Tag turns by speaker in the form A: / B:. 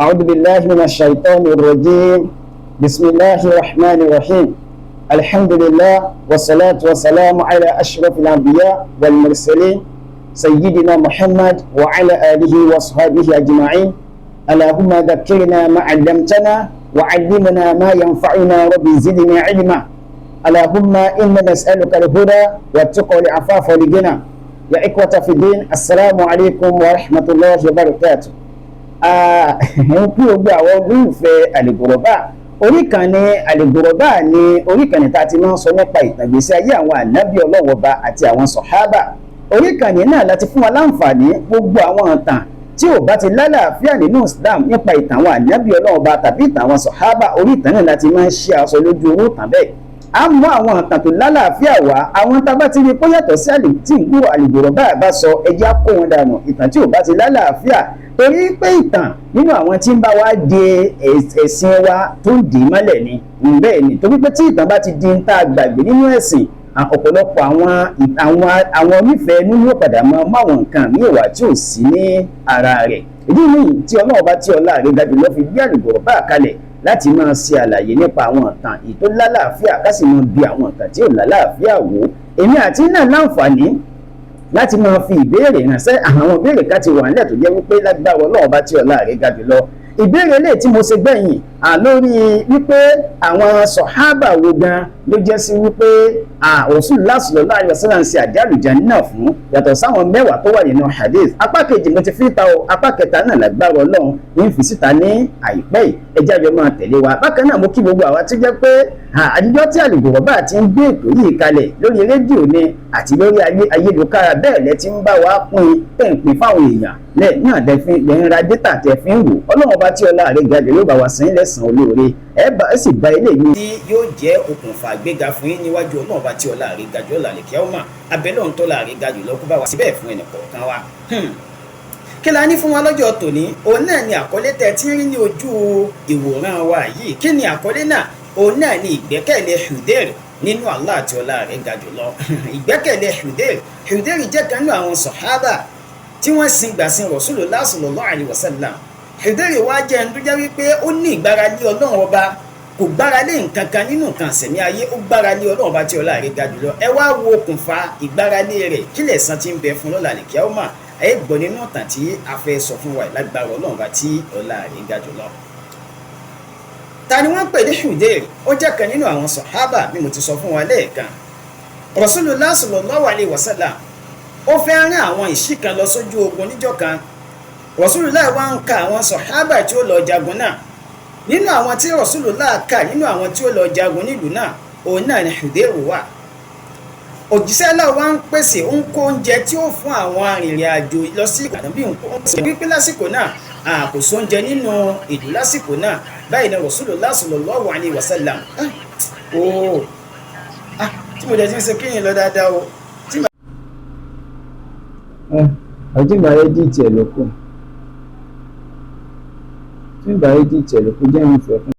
A: أعوذ بالله من الشيطان الرجيم. بسم الله الرحمن الرحيم. الحمد لله والصلاة والسلام على أشرف الأنبياء والمرسلين سيدنا محمد وعلى آله وصحبه أجمعين. اللهم ذكرنا ما علمتنا وعلمنا ما ينفعنا رب زدنا علما. اللهم إنا نسألك الهدى والتقى والعفاف والغنى. يا إخوة في الدين، السلام عليكم ورحمة الله وبركاته. Ń kí gbogbo àwọn olólùfẹ́ Àlìgòròbá. Oríkànnì Àlìgòròbá ní oríkànnì tá a ti máa ń sọ nípa ìtàgbésí ayé àwọn ànábì Ọlọ́hun Ọba àti àwọn sọ̀hábà. Oríkànnì náà láti fún wa láǹfààní gbogbo àwọn ìtàn tí ò bá ti lálàáfíà nínú Islam nípa ìtàn àwọn ànábì Ọlọ́hun Ọba tàbí ìtàn àwọn sọ̀hábà. Orí ìtàn náà láti máa ń ṣe aṣọ lójú owó tàn bẹ́ẹ̀. A mú àwọn ìtàn tó lálàáfíà wá. Àwọn tá a bá ti rí kó yàtọ̀ sí àlè tí ń gbúrò Àlìgòròbá bá sọ, ẹjẹ́ á kó wọn dànù, ìtàn tí ò bá ti lálàáfíà, torí pé ìtàn nínú àwọn tí ń bá wa de ẹ̀sìn wa tó ń dì í mọ́lẹ̀ ni. Bẹ́ẹ̀ ni, torí pé tí ìtàn bá ti di ń tá a gbàgbé nínú ẹ̀sìn, ọ̀pọ̀lọpọ̀ àwọn onífẹ̀ẹ́ nínú yóò padà máa mú àwọn nǹkan míì wá tí ò sí ní ara rẹ̀. Ìdí nìyí tí Ọlọ́run bá tí ọlá rẹ̀ ga jùlọ fi gbé Àlìgòròbá kalẹ̀ láti máa ṣe àlàyé nípa àwọn ìtàn èyí tó lálàáfíà, ká sì máa bi àwọn ìtàn tí ò lálàáfíà wò. Èmi àti náà láǹfààní láti máa fi ìbéèrè ránṣẹ́. Àwọn ìbéèrè ká ti wà nílẹ̀ tó jẹ́ wípé lágbára Ọlọ́run bá tí ọlá rẹ̀ ga jùlọ, ìbéèrè lè tí mo ṣe gbẹ̀yìn lórí wípé àwọn sọ̀hábà wo gan ló jẹ́ sí wípé Rasulullah sallallahu alaihi wasallam ń ṣe àdé náà fún, yàtọ̀ sáwọn 10 tó wà nínú hadith. Apá kejì mo ti fi ta o, apá kẹta náà lágbára Ọlọ́run ní fi síta ní àìpẹ́ yìí. Ẹjẹ́ àjọ máa tẹ̀lé wa. Bákan náà, mo kí gbogbo àwa tó jẹ́ pé àdìjọ́ tí Àlìgòròbá ti ń gbé ètò yìí kalẹ̀ lórí rédíò ni àti lórí ayélujára, bẹ́ẹ̀ lẹ ti ń bá wa pín tẹ̀ ń pín fáwọn èèyàn lẹ́ náà lẹ́ fi lẹ́ ń ra data tẹ̀ fi ń wò. Ọlọ́run Ọba tí ọlá rẹ̀ ga jù yóò bá wa sìn lẹ́sàn-án olóore, ẹ bá ẹ sì bá ilé mi. Tí yóò jẹ́ okùnfà àgbéga fún yín níwájú Ọlọ́run Ọba tí ọlá rẹ̀ ga jù ọ̀là lè kí ọ́ mà abẹ́lẹ́ ọ̀hún tó la rẹ̀ ga jù lọ kó bá wa síbẹ̀ fún ẹnì kọ̀ọ̀kan wa. Kí la ní fún wa lọ́jọ́ tòní? Òun náà ni àkọlé tẹ́ tí ń rí ní ojú ìwòran wa yìí. Kí ni àkọlé náà? Òun náà ni ìgbẹ́kẹ̀lé Hudair nínú Allah àti ọlá rẹ̀ ga jùlọ. Ìgbẹ́kẹ̀lé Hudair. Hudair jẹ́ kan nínú àwọn sọ̀hábà tí wọ́n sin gbàsìn Rasulullah sallallahu alaihi wasallam. Hudair wá jẹ́ ẹni tó jẹ́ wípé ó ní ìgbára lé Ọlọ́run Ọba, kò gbára lé nǹkan kan nínú nǹkan sẹ̀mí ayé, ó gbára lé Ọlọ́run Ọba tí ọlá rẹ̀ ga jùlọ. Ẹ wá wo okùnfà ìgbára lé rẹ̀, kí lẹ̀san tí ń bẹ fún lọ́la lè kí á mà. Ẹ gbọ́ nínú ìtàn tí a fẹ́ sọ fún wa lágbára Ọlọ́run Ọba tí ọlá rẹ̀ ga jùlọ. Ta ni wọ́n pè ní Hudair? Ó jẹ́ kan nínú àwọn sọ̀hábà bí mo ti sọ fún wa lẹ́ẹ̀kan. Rasulullah sallallahu alaihi wasallam ó fẹ́ rán àwọn ìṣí kan lọ sójú ogun níjọ́ kan. Rasulullah wá ń ka àwọn sọ̀hábà tí ó lọ jagun náà. Nínú àwọn tí Rasulullah kà nínú àwọn tí ó lọ jagun nílùú náà, òun náà ni Hudair wà. Òjíṣẹ́ náà wá ń pèsè, ń kó oúnjẹ tí ó fún àwọn arìnrìn àjò lọ sí Ìbàdàn bí nǹkan wípé lásìkò náà kò sóúnjẹ nínú ìlú lásìkò náà. Báyìí ni Rasulullah sallallahu alaihi wasallam ooo tí mo dẹ̀ ti ń ṣe kíyìn lọ dáadáa o.
B: Àti ìgbà edit ẹ̀ ló kù, tí ìgbà edit ẹ̀ ló kù jẹ́ ìfẹ́ fún.